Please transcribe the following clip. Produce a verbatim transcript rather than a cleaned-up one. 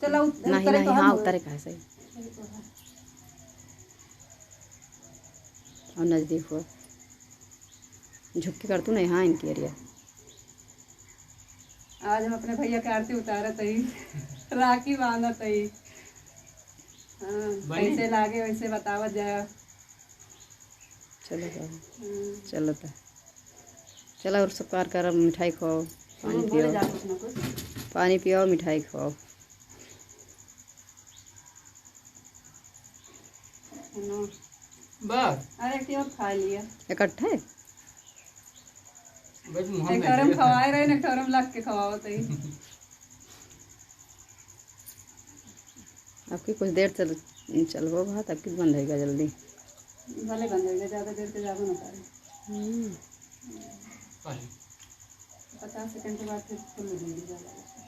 चला उत-, नहीं, उतरे नहीं, तो हम हाँ, हो। उतरे कहाँ से? और नजदीक हो। झुक के कर तू नहीं, हाँ, इनकी एरिया। आज हम अपने भैया के आरती उतारत हई, राखी बांधत हई। हाँ, बनी? कैसे लागे वैसे बतावत जाए। चलो बाबू, हम्म। चलो त। चलो और सब कार कर, मिठाई खाओ, पानी हम्म, बोले पियो। जा कुछ ना कुछ। पानी पियो, मिठाई खाओ। हम्म। बस। अरे, एक ठे और खा लिया। इकट्ठे? बस मुँह एक में ठोरम दिया। खवाए रहे, एक ठोरम लग के खवाओ तई। आपकी कुछ देर चल, चलबो भात, आपकी बंद होइगा जल्दी। भले बंद होइगा, ज्यादा देर के जाबो ना करे। हम्म। पहले। पचास सेकंड के बाद फिर फुल हो जाएगी ज्यादा।